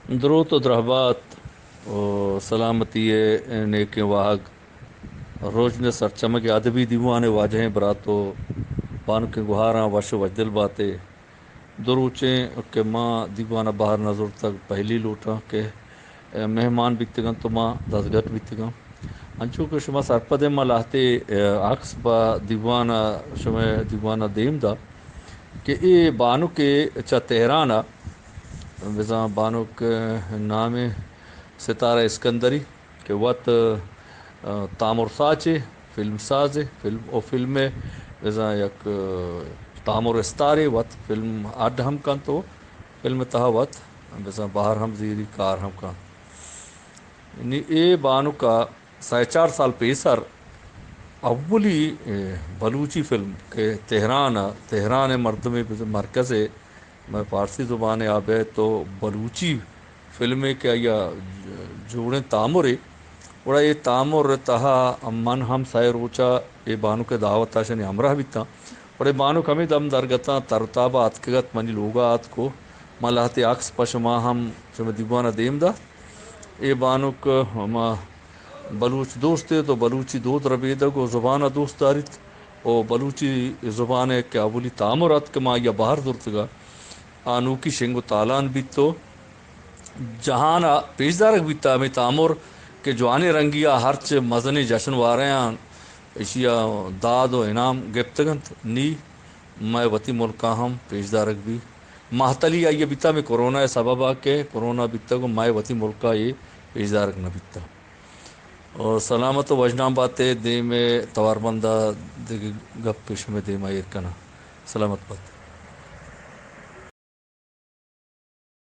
دروت و درہبات و سلامتی ءِ نیکیں واہگ۔ روژن ءِ سرچمگ ءِ ادبی دیوان ءِ واجہیں برات و بانکیں گہاراں وش و وشدل بات ئے۔ دو روچیں کہ ما دیوان ءَ بہر نہ زرتگ، پہلی لوٹاں کہ مہمان بیتگ انت و ما دزگٹ بیتگاں۔ انچو کہ شما سرپد ئے، ما لہتے عکس پہ دیوان ءَ، شمئے دیوان ءَ دیم دات کہ اے بانکے چہ تہران ءَ، بزاں بانک ءِ نام ستارہ اسکندری کہ وت، آ، تامر ساچے، فلم سازے، فلم، او فلم ءِ بزاں یک، آ، تامر استارے، وت فلم اڈ ہم کنت و فلم ءِ تہا وت بزاں بہر ہم زیری، کار ہم کنت۔ نی اے بانک ءَ سئے چار سال پیسر اولی، اے، بلوچی فلم کہ تہران ءَ، تہران ءِ مردمے بزاں مرکز ءِ مئے فارسی زبان ءَ آ بیت و بلوچی فلمے کہ آئی ءَ جوڑیں تامرے، گڑا اے تامر ءِ تہا من ہم سئے روچ ءَ اے بانک ءِ دعوت ءَ اشانی ہمراہ بیتاں۔ گڑا اے بانک ہمے دم درگتاں تر و تاب ءَ اتکگ ات، منی لوگ ءَ اتک و ما لہتے عکس پہ شما ہم شمئے دیوان ءَ دیم دات۔ اے بانک ہما بلوچ دوست ات و بلوچی دود ربیدگ و زبان ءَ دوست داریت و بلوچی زبان ءِ کہ اولی تامر ات کہ ما آئی ءَ بہر زرتگ ءَ، آ نوکی شنگ و تالان بیت و جہان ءَ پیشدارگ بیت۔ ہمے تامر کہ جوانیں رنگی ءَ ہرچ مزنیں جشن واریاں ایشی ءَ داد و انعام گپتگ انت، نی مئے وتی ملک ءَ ہم پیشدارگ بی۔ مہتلی آئی ءَ بیتہ ہمے کرونا ءِ سبب ءَ کہ کرونا بیتگ و مئے وتی ملک ءَ اے پیشدارگ نہ بیتہ۔ و سلامت و وژنام بات ئے، دیم ءِ تواربند ءَ دگہ گپے شمئے دیم ءَ ایر کناں۔ سلامت بات۔